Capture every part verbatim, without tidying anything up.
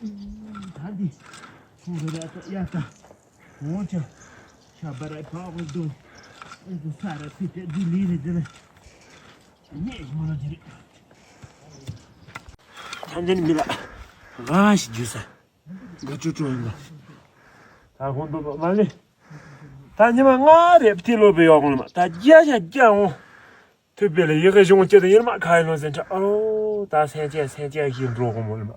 ད་འདི་ཁོང་རེ་ར་ཏོ་ཡ་ཏ་ཁོང་ཆ་ཤ་བ་ར་ཕ་བ་དོ་ཨེ་ཏོ་ས་ར་ཕི་ཏེ་འདི་ལི་རེ་དེ་ལ་ཉེ་ཞི་མ་ལ་ཇི་རེ། ཐམས་ཅད་མི་ལ་ར་ཞི་རྒྱུ་ས་ག་ཅུ་ཅུ་ཡིན་ལ། ད་ཁོང་དུ་མ་ལེ། ད་ཉི་མ་ལྔ་རེ་ཕི་ལོ་བེ་ཡོག་ལ་མ་ད་རྒྱ་ཤ་རྒྱ་འོང་། ཐུབ་པའི་ལ་ཡི་གེ་གཞུང་སྤྱི་དང་ཡིན་མ་ཁ་ཡི་ལོ་ཟེར་ཁྲ་ཨ་རོ་ད་སེང་ཆེན་སེང་ཆེན་ཞིག་འགྲོ་གོ་མོ་ལ་མ།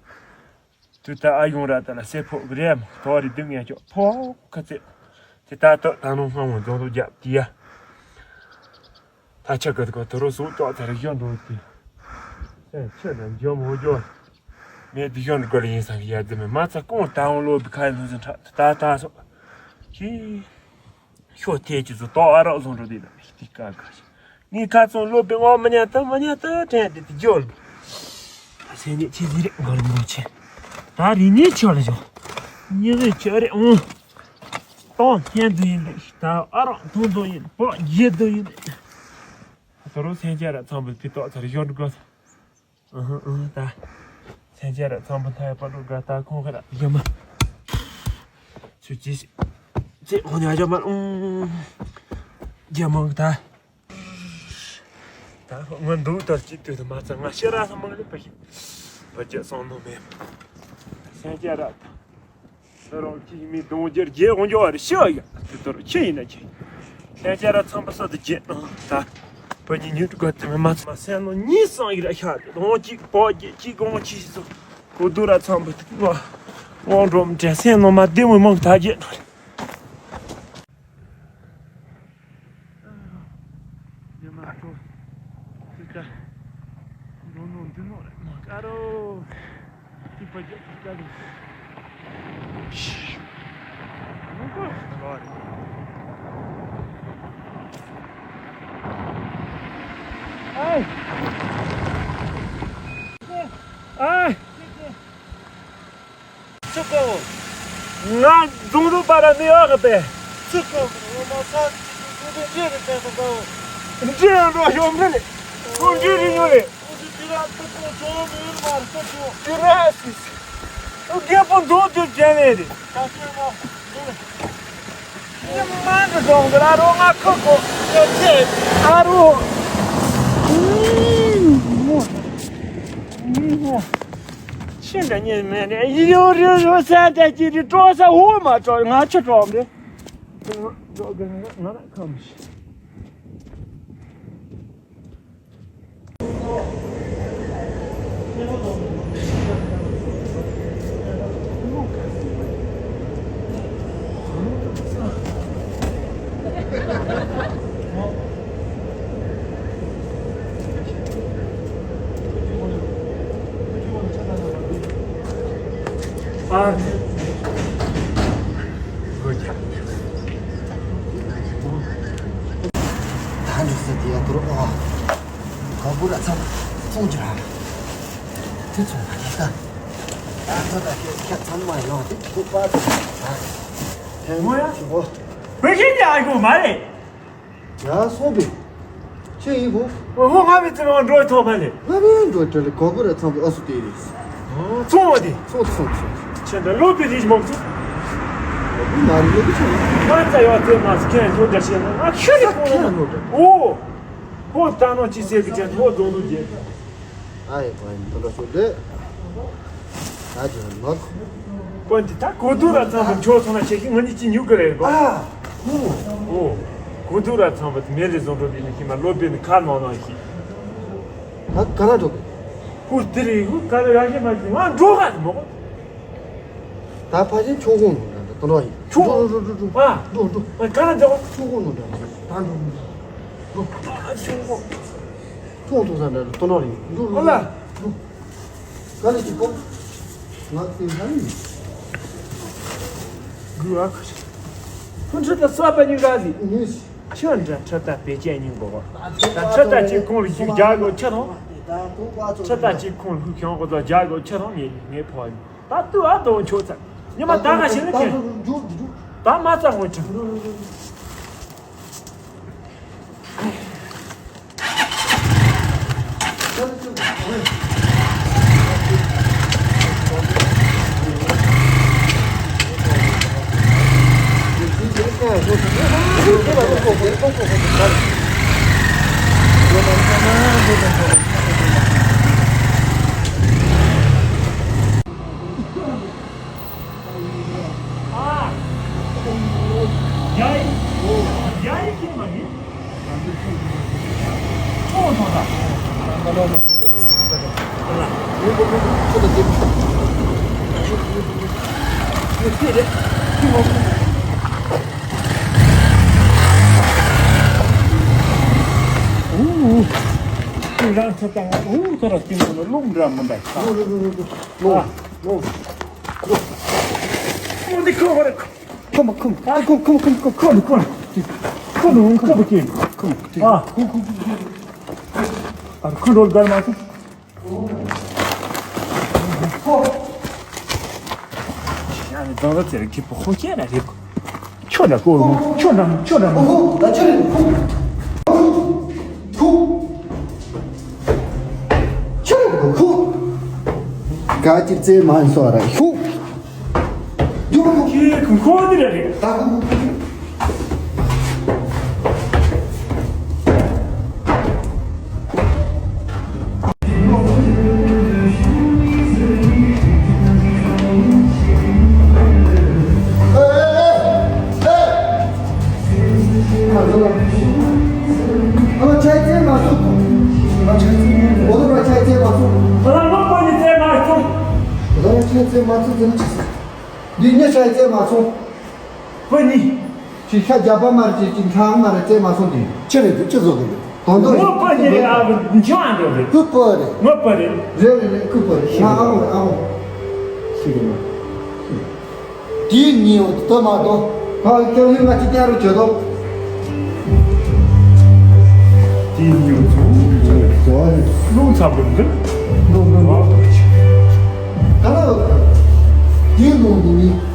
དུ་ད་ཨ་ཡོང་ར་ད་ལ་སེ་ཕོ་གི་རེ་མ་ཐོ་རི་དུ་ངས་ཅོ་ཕོ་ཁ་ཚེ། དེ་ད་ད་ད་ནོ་སྔ་མོ་རྫོང་དུ་རྒྱབ་དེ་ཡ། ད་ཆ་གི་གི་དུ་རོ་སུ་ཏོ་ཚ་རི་ཞོ་འགྲོ་དེ། སེ་ཆེ་ན་འཇོ་མོ་འཇོ། མེ་དུ་ཞོ་འགྲོ་ལ་ཡིན་ས་གི་ཡ་དེ་མེ་མ་ཚ་ཀོང་ད་འོང་ལོ་བི་ཁ་ཡི་ལོ་ཟེར་ཁྲ་ད་ད་སོ། ཁྱི། ཤོ་ཐེ་ཅི་ཚོ་ཏོ་ཨ་རོག་བཟུང་འགྲོ་དེ་ན་ཤི་ཏི་ཀ་ཀ་ཤི། ངའི་ཁ་ཚོན་སློབ་པའི་ངོ་མ་ཉལ་ཏོ་མ་ཉལ་ཏོ་དྲན་དེ་དེ་འཇོལ། ད་སེ་ཉེ་ཆི་ཟི་རེ་མགོ་རིང་མོ་ཆེ། ད་རི་ཉི་ཆོ་ལ་ཞོ། ཉི་རི་ཆོ་རེ་འོང་། ཏོ་ཧན་དུ་ཡིན་ལེ་ད་ཨ་རོག་ཐུང་དུ་ཡིན་པོ་རྒྱེ་དུ་ཡིན་ལེ། ད་རོ་སེང་ཆ་ར་ཚང་པོ་ཕི་ཏོག་ཚར་ཞོ་འགྲོ་གོ། ཨ་ཧ་ཨ་ཧ་ད། སེང་ཆ་ར་ཚང་པོ་མཐའ་ཡས་པ་འགྲོ་དགའ་ད་ཁོང་ཁ་ར་ཡོད་མ། ཚུལ་ཅི་ཞིག་ཚེ་ཧོ་ཉ་ཡོད་མ་ཨུང་། རྒྱ་མང་ད། ད་ང་འདུག་ད་ཅི་ལྟོས་ད་མ་ཚ་ང་ཤེས་ར་ས་མང་ལེ་པ་ཞིག་པ་རྒྱ་སོང་ནོ་མེད། སེང་ཆ་ར་ད། ད་རུང་ཅི་མི་གདོང་རྒྱལ་རྒྱལ་དབང་འཇོག་བར་ཤི་བ་ཡ། དེ་ལྟར་ཁྱི་ཡིན་ན་ཁྱི། ལྷན་སྐྱེས་ར་ཚང་པ་ས་དུ་རྒྱལ་ཨང་ད། བུ་གཉིས་ཉུང་དུ་དགའ་དུ་མི་མ་ཚང་སེམས་ནང་གཉིས་སང་ཡིག་ར་ཤ་དེ་གདོང་གཅིག་པོ་རྒྱལ་གཅིག་གོང་ཆི་ཞིག་སོ། གོ་དུ་ར་ཚང་པ་དུ་བ། དབང་འགྲོ་མི་དྲན་སེམས་ནང་མ་བདེ་མོ་མང་ད་རྒྱལ་ནོ་རེད། ཉི་མ་ཚོ། ཅི་ལྟ། འགྲོ་ནོ་འདི་ནོ་རེད་མ་དཀའ་རོ། ཅི་པ་རྒྱབ་ཀྱི་དཀའ་རོ། ཨ། ཨ། ཚུགས་པའོ། ང་རྫོང་དུ་པ་ར་ནི་ཨ་ག་པེ། ཚུགས་པའོ། ང་ཚ་ཚུགས་པའི་འདྲེ་རེ་བཙན་དུ་པའོ། འདྲེ་ཡང་འགྲོ་ཤོག་འདྲེ་ལེ། ཁོ་འདྲེ་རེ་ཉོ་ལེ། ཁོ་འདྲེ་དེ་ར་ཚུགས་པའོ་ཇོ་མི་ཡོད་མ་རེད་ཚུགས་པའོ། དེ་ར་སིས། ཁོ་རྒད་པོ་འདུག་དུས་བྱས་ནས་རེད། ད་ཚུགས་པའོ། ཉི་མ་འདི་སོང་གི་ཨ་རོ་ང་ཁོ་ཁོ་ཡོད་ཚེ་ཨ་རོ། ཤིན་ཏུ་ཉེས་མེད་ནས་ཡི་རོ་རི་རོ་ས་ད་ཅི་རི་སྤྲོ་ས་འུ་མ་སྤྲོ་ང་ཆུ་སྤྲོ་མི་འགྲོ་གི་ང་ང་ཁམས། ཨ། དགོས་ཀྱི། ད་འགྲོ་ས་དེ་ཡ་དོ་རོ་ཨོ། ག་བུ་ར་ཚང་ཚོང་ཅི་ར། དེ་ཚོང་པ་དེ་ད། ད་ཚོ་ད་ཁྱེད་ཁྱེད་ཚང་མ་ཡོང་དེ་ཁོ་པ་དེ་ད། ཧེ་མོ་ཡ། ཁྱི་གོ། བེ་ཤིན་ཏེ་ཨ་ཁུ་མ་རེད། ཡ་སོང་པས། ཁྱེད་ཡིན་གོ། ཨོ་ཧོ་ང་བི་ཚེ་རང་འགྲོ་ཐོག་མ་ལས། ང་བི་འགྲོ་བྲལ་གོ་གོ་ར་ཚང་པའི་ཨ་སུ་དེ་རེད། ཨོ་ཚོང་བ་དེ། ཚོང་ཚོང་ཚོང་། ཁྱེད་འདྲ་ལོ་པི་རིགས་མང་ཚོ། ལོ་པི་མ་རེད་ལོ་པི་ཚོང་། ང་ཚ་ཡོད་ཚེ་མ་སི་ཁྱེད་འགྲོ་འདྲ་བཤད་ན་ང་ཁྱོད་ནས་ཁོང་ན་ལོ་འདྲ། ཨོ། ཧོ་ད་ནོ་ཅི་ཟེར་གི་ཅན་ཧོ་རྫོང་དུ་རྒྱལ། ཨ་ཡེ་པ་ཡིན་དོ་འདྲ་ཤོད་དེ། ད་ཅི་ལོག་ཀོན་ཏི་ད་གོ་དུ་ར་ཚང་པ་མཆོག་ཚང་ན་ཆེ་ཤི་ང་གཉིས་ཅི་ཉུག་གི་རེད་གོ། ཨ། ཧུ། ཨོ། གོ་དུ་ར་ཚང་པ་མེ་ལི་བཟོ་འགྲོ་བི་ནི་ཤི་མ་ལོ་བི་ནི་ཁ་ནོ་ནོ་ཤི། ད་ག་ལ་འགྲོ་གི། ཧུ་དི་རི་ཧུ་ག་ལ་ར་ཤི་མ་ཤི་ང་འགྲོ་ག་མོ། ད་ཕ་ཆེན་ཆོག་གོང་ནོ་ད་དོ་ར་ཡིན། ཆོག་འགྲོ་འགྲོ་འགྲོ་འགྲོ། ཨ། འགྲོ་འགྲོ། ཨ་ག་ལ་འགྲོ། ཆོག་གོང་ནོ་ད་ད་འགྲོ་འགྲོ། འགྲོ། ཨ་ཆོག་གོང་། ཐུང་ཐུང་ས་འདྲ་དོ་ནོ་རེད། འགྲོ་འགྲོ། ཨོ་ལ། འགྲོ། ག་ལེ་ཅི་ཀོ། ང་དེ་ཧ་ཡིན། འགྲོ་ཨ་ཁ། ཁོ་ཁྲི་ད་ས་པ་ཉིན་ག་ཟི། ཉིས། ཁྱོད་འདྲ་ཁྲི་ད་བེ་ཅན་ཉིན་གོ་གོ། ད་ཁྲི་ད་ཅི་ཁོང་ལ་ཞིག་རྒྱག་དགོས་ཁྱེད་རང་། ཁྲི་ད་ཅི་ཁོང་ལ་ཤུགས་ཤང་གོ་ད་རྒྱག་དགོས་ཁྱེད་རང་ངས་ངས་ཕོ་ཡིན། ད་ཏུ་ཨ་དོ་ཆོ་ཚ། ཉི་མ་ད་ག་ཤི་ལ་ཁྱེད། ད་མ་ཚ་ངོ་ཁྲི། རང་ཚོ་དང་འུ་ཚོ་ར་སྐྱིད་པོ་ལ་རླུང་འདྲ་མི་འདྲ། ལོ་ལོ། འདི་ཁོ་བ་རེད། ཁོམ་ཁོམ་ཁོམ་ཁོམ་ཁོམ་ཁོམ་ཁོམ་ཁོམ་ཁོམ་ཁོམ་ཁོམ་ཁོམ་ཁོམ་ཁོམ་ཁོམ། ཨ་ཁོམ་ཁོམ་ཁོམ་ཁོམ། ཨ་ཁོམ་རོལ་གར་མ་སོང་། ཁོ། ཡང་ནི་རྫོང་ར་ཚེ་རིང་གི་བུ་ཁོ་ཁྱེད་ན་རེད། ཁྱོད་ན་ཁོ་ཁྱོད་ན་ཁྱོད་ན། ཨོ་ཧོ། ད་ཁྱོད་རེད། ཁོ་ཁོ་ཁོ། ཁྱོད་རེད། ཁོ་ག་ཅིག་རྩེད་མ་སོ་ར་ཤུ། ཁྱེད་ཁོ་ཁོ་འདི་རེད། ད་ཁོ་ཁོ་ཁོ། འདི་ནི་ཤ་རྩེ་མ་སོང་། ཁོ་གཉིས། ཅི་ཤ་རྒྱབ་པ་མར་ཅི་ཅི་ཁྲག་མར་རྩེ་མ་སོང་དེ། ཅི་རེད་དེ་ཅི་བཟོ་གི་རེད། དོན་དུ་ངོ་ཕ་གི་རེད། ཨ་བུ་འཆི་བ་འགྲོ་རེད། ཁུ་པོ་རེད། ངོ་ཕ་རེད། རེད་རེད་རེད། ཁུ་པོ་རེད། ང་ཨ་བོ་རེད། ཨ་བོ། ཤི་གི་མ། དེའི་ཉིན་འོ་དེ་མ་གཏོགས། ཁ་ཁྱོད་ལུས་ང་ཅི་ཀྱང་རུ་བྱོས་དོ། དེའི་ཉིན་འོ་ཚོ་རླུང་ཚ་བུ་འདི། རླུང་རླུང་རླུང་། ག་ལ་འོ། དེའི་རླུང་འདི་ནི།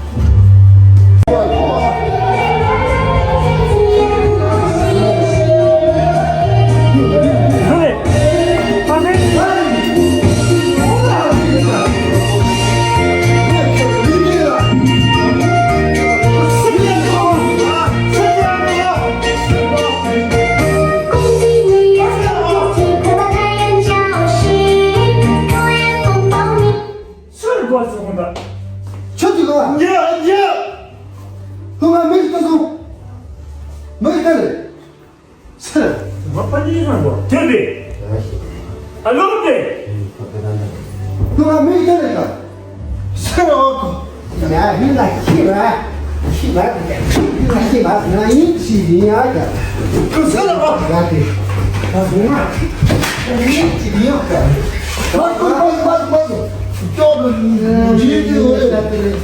ཆུ་དེ་ལོ། ཉེ་ཉེ། ལོ་ང་མིག་ལྟ་སོང་། མིག་ལྟ་རེད། སེ། ང་པ་ནི་རང་གོ་དེ་རེད། ཨ་ལོ་དེ། ལོ་ང་མིག་ལྟ་རེད་ད། སེ་རོ་གོ། ང་མིག་ལ་ཤི་བ། ཤི་བ་དེ་ཤི་བ་ཤི་བ་ང་ཡིན་ཤི་ཡིན་ཡ་ག་ཁོ་སེ་རོ་གོ། ང་དེ། ད་ང་ཡིན་ཤི་ཡིན་ཡ་ག་མ་གོ་མ་གོ་མ་གོ། ཅོག་ཏུ་ཇི་ཏུ་ཨོ་ལེ་ད་དེ་རེད།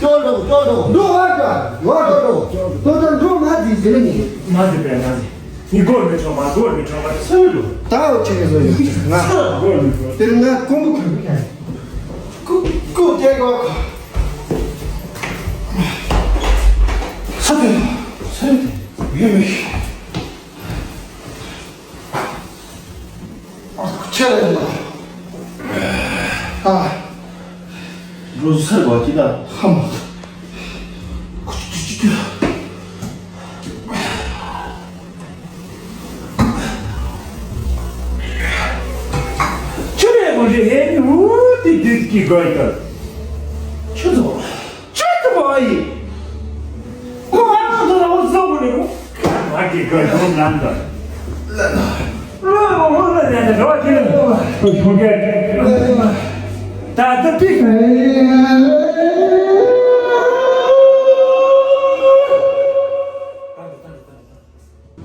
ཅོག་ཏུ་ཅོག་ཏུ་འགྲོ་བ་ག་ཡོ་ཏོ་ཏོ་ཏོ་ཏོ་འགྲོ་མ་དེ་ཟེར་ནི། མ་དེ་པས་མ་དེ། ནི་སྒོར་མི་ཆོག་མ་སྒོར་མི་ཆོག་མ་སུ་ལུ། ད་འོ་ཆེ་གེ་བཟོ་ཡོད་ང་། སྒོར་མི་ཆོག་དེར་ང་ཀོང་པོ་ཁུར་གུ་ཀུ་ཀུ་དེ་གོ། ས་དེ་ས་དེ་ཡོད་མི། ཁྱེད་རེད་ལ། ཨ། འགྲོ་སར་བ་ཅི་ད། ཧམ། ཁྱེད་རེད་གོ་རེད་ཧེ་ནུ་དེ་དུས་ཀྱི་དགོས་ཀྱི། ཁྱེད་ཚོ། ཁྱོད་ཀྱི་བ་ཡི། ཁོ་ང་རང་ཚོ་ལ་བཟོ་དགོས་རེད་གོ། ང་གི་དགོས་དོན་ནང་དུ། ལོས་འོང་ལ་ལས་ནས་རོགས་ཀྱི་ལ་ཁོ་ཁྱོད་ཀྱི། ད་ལྟ་པི།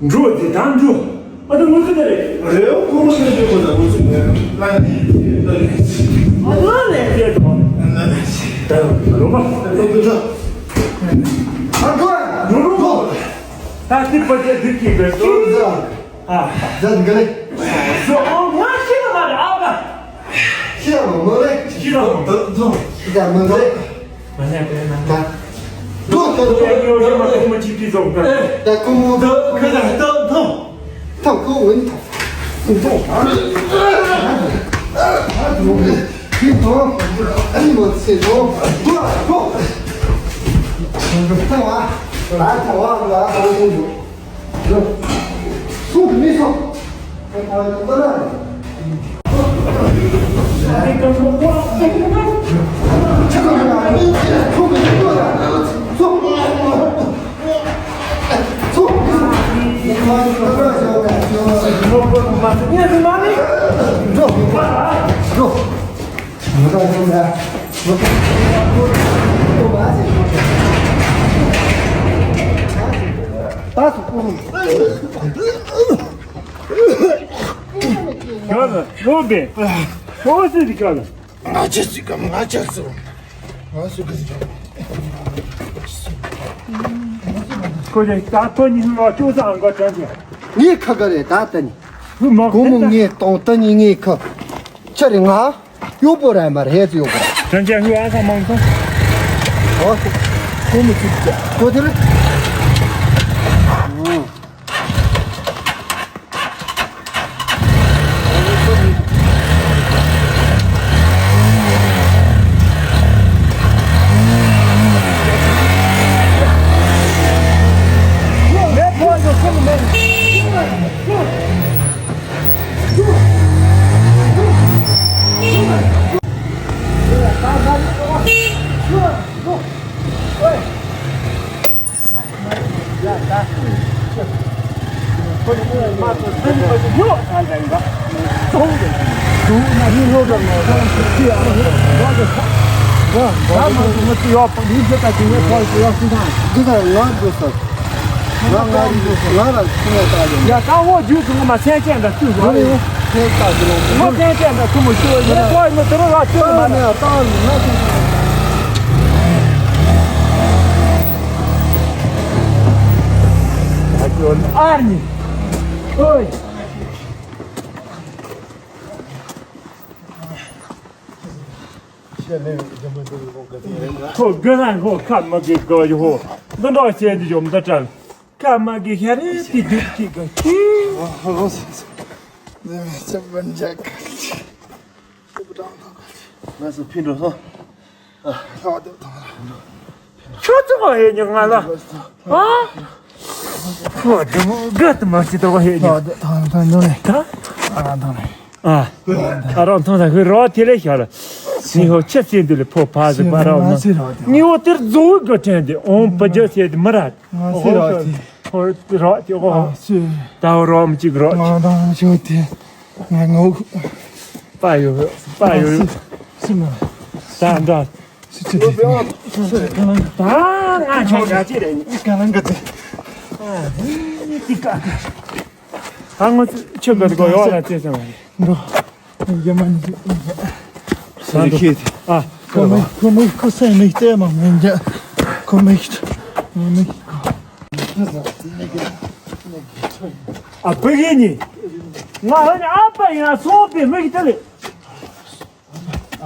འགྲོ་དེ་དང་འགྲོ། ཨ་ད་ངོ་ཚ་ད་རེད། རེད་ཁོ་ངོ་ཚ་ཞིག་ཁོ་ད་ངོ་ཚ་མེད། ལ་ནི་ད་རེད། ཨ་ད་ལས་དེ་དང་། ད་རོ་མ། ད་ད་ད། ཨ་ད་རོ་རོ་མ། ད་དེ་པ་དེ་དེ་ཀི་ག་ད་ད། ཨ་ད་འགའ་ལེ། ཟོ་ཨ་ང་ཤི་ལ་མ་རེད་ཨ་ད། ཤི་ལ་མ་མ་རེད། ཤི་ལ་མ་ད་ད། ཤི་ལ་མ་རེད། ད། ད་ཁོ་མོ་ད་ཁ་ད་ད་ད་ཁོ་འོན་ད། ཁོ་ད་ཁོ་ཨ་ནི་མ་ཚེ་ནོ། ད་ཁོ་ད་བ། ཡོད་ལ་ལོ་བེ། ལོ་སི་དི་ཀ་ལ། ང་ཅི་ཟིག་གམ་ང་ཅི་ཟིག་ང་སུ་གི་ཟིག་གམ། ཁོ་རེ་ད་ཁོ་ཉིད་ལོ་ཅོ་ས་ཨང་གོ་དྲན་གི། ངའི་ཁ་ག་རེ་ད་ད་ནི། ལུ་མ་ཁོ་མོ་ངའི་གཏོང་ད་ནི་ངའི་ཁ། ཆ་རེ་ང་། གཡོག་པོ་ར་མ་རེད་གཡོག་པོ་ར། དྲན་ཅན་ཧུ་ཨ་ས་མང་ཐོང་། ཨོ། ཁོ་མོ་ཅིག་ཅག་ཁོ་དེ་རེད། ཡ་ད་འོ་རྒྱུ་ཚང་མ་སེམས་ཅན་དང་བསྟུན་དགོས་རེད། ངོ་སེམས་ཅན་དང་ཐུ་མོ་ཤོད་ཡིན་ཁོ་ཡིན་ནོ་དེ་རུ་ར་ཤོད་མ་ནས་བཏང་ནས་ང་ཚོ་ཨ་ནི་ཨོའི། ཁོ་དགེ་ཧན་ཧོ་ཁ་མ་གི་གོ་ཡི་ཧོ། འདི་འདྲ་བྱས་འདི་ཡོམ་འདི་དྲན། ཁ་མ་གི་ཤ་རེ་ཏི་དུག་ཅིག་གི་ཁྱི། ང་ཚོ་ཕིན་འགྲོ་སོང་། ཁྱོད་ཚོ་ཧེ་ཉི་ང་ལ། ཨ། ཁོ་དུ་མོ་ག་དུ་མ་ཤི་ཏོ་ཧེ་ཉི། ད། ཨ། ཨ་རང་ཐང་ས་ཁོས་རོ་དེ་ལས་ཤར། ནི་ཧོ་ཆེ་སེ་འདི་ལས་ཕོ་ཕ་ཟི་པ་རོ་ན། ནི་ཧོ་དེར་རྫོང་གི་དྲན་དེ་ཨོང་པ་ཇ་སེ་དེ་མི་ར། ཧོ་རོ་དེ་ཨོ། ད་ཧོ་རོ་མི་གཅིག་རོ་ཅིག་པ་ཡོ་པ་ཡོ། ད་འདྲ། ད་ང་ཆོག་ཡ་ཅི་རེད། ད་ང་ཚོ་ཆོས་ག་དགོ་ཡོད་ལ་བཙལ་ས་མ་རེད། འགྲོ། རྒྱ་མ་ནི། ས་འགྲོ། ཨ། ཁོ་མི་ཁོ་མི་ཁོ་སེམས་མི་བལྟས་མ་མི་འཇག་ཁོ་མི་ཁོ་མི། ཨ་བུ་ཡིན་ནི། ང་ཧ་ནི་ཨ་ཕ་ཡིན་ན་སོང་པའི་མི་གི་ལྟ་ལེ། ཨ་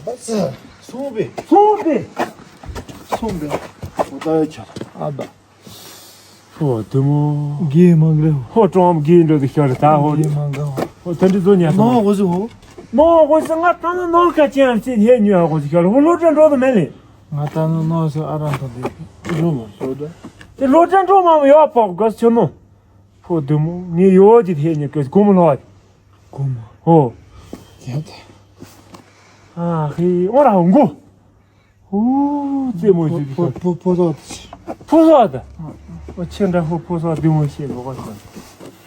ཕ། སོང་པའི། སོང་པའི། སོང་པའི། ཨོ་ད་ཡ་ཆ། ཨ་ཕ། ཧོ་དུ་མོ། གི་མང་གི། ཧོ་ཀྲོང་གི་འགྲོ་དུ་ཤར་ད་ཧོ། གི་མང་གི། ཧོ་ད་འདི་ཚོ་ཉལ་ནོ་ཧོ་སི་ཧོ། ནོ་ཧོ་སི་ང་ད་ནི་ནོ་ཁ་ཅན་སི་ཧེ་ཉུ་ཧོ་སི་ཤར་ཧོ་ལོ་ཏྲ་འགྲོ་དུ་མེ་ལེ། ང་ད་ནི་ནོ་སི་ཨ་རང་ཐོ་དེ། ལོ་མ་ཤོ་ད། དེ་ལོ་ཏྲ་འགྲོ་མ་ཡོ་པོ་གོ་ཆོ་ནོ། ཧོ་དུ་མོ་ངས་ཡོ་ཅི་ཧེ་ཉུ་ཀེ་གོ་མོ་ལོ། གོ་མོ། ཧོ། ཡ་ད། ཨ་ཧེ་ཨོ་ར་ཧོ་མགོ། ཧུ། རྩེད་མོ་ཞིག་གི་ཕོ་ཕོ་ཕོ་སོགས། ཕོ་སོགས་ད། ཨོ་ཁྱེད་འདྲ་ཧུ་ཕོ་སོགས་བདེ་མོ་ཞིག་ལོག་པ་སོང་།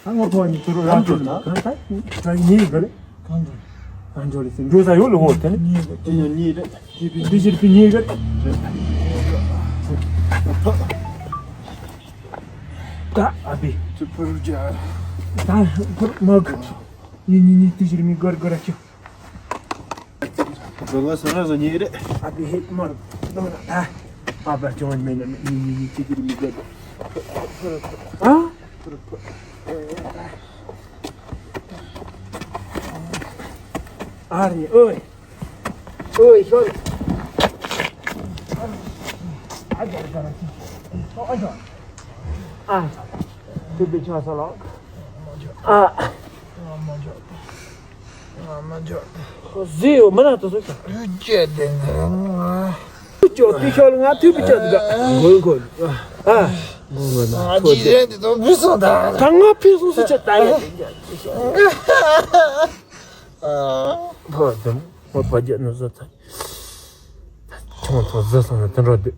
ཨ་ང་ཕོ་ནི་ཚུར་རང་ཚུར་ན་གང་ད་ད་ཉེ་གི་རེད། གང་འགྲོ། གང་འགྲོ་རེད་ཟེར་འགྲོ་ས་ཡོད་ལ་ཧོ་དེ་ནི། ཉེ་གི་དེ་ཡང་ཉེ་རེད། དེ་བི་འདི་ཕྱིར་བི་ཉེ་གི་རེད། ད་ཨ་བི། ཚུར་ཕུར་རྒྱ། ད་ཕུར་མ་གི། ཉེ་ཉེ་ཉེ་དེ་ཕྱིར་མི་གར་གར་ཨ་ཁྱོད། ག་ལ་ས་ར་ས་ཉེ་རེད། ཨ་བི་ཧེད་མར་ནོ་ན་ད། ཨ་བ་ཅོན་མེ་ན་མེ་ཉེ་ཉེ་ཉེ་ཅི་ཅི་མི་ག་ད། ཨ། ཨ་རི་ཨོའི། ཨོའི་ཤོར། ཨ་ཇར་ཇར་ཅི། ཨ་ཇར། ཨ། དུ་བི་ཆ་ས་ལོ། ཨ། ང་མ་འཇོག་ང་མ་འཇོག་ཟི་ཡོ་མ་ན་ཏོ་སོ་ཤ། ཡུ་ཅེ་དེ་ང་། ཅོ་ཏི་ཤོར་ང་ཐུབ་པི་ཅོ་ཏི་ག་གོན་གོན། ཨ། ཨ་ཅི་རེད་འདི་ཚོ་བུ་སོང་ད། ད་ང་ཕི་སོང་སུ་ཅོ་ད་ཡ། ཕོ་དེ་མོ་བ་རྒྱ་ནུ་ཟ་ད། ཁྱོང་ཐོ་ཟ་སོང་ན་དེ་འགྲོ་དུས།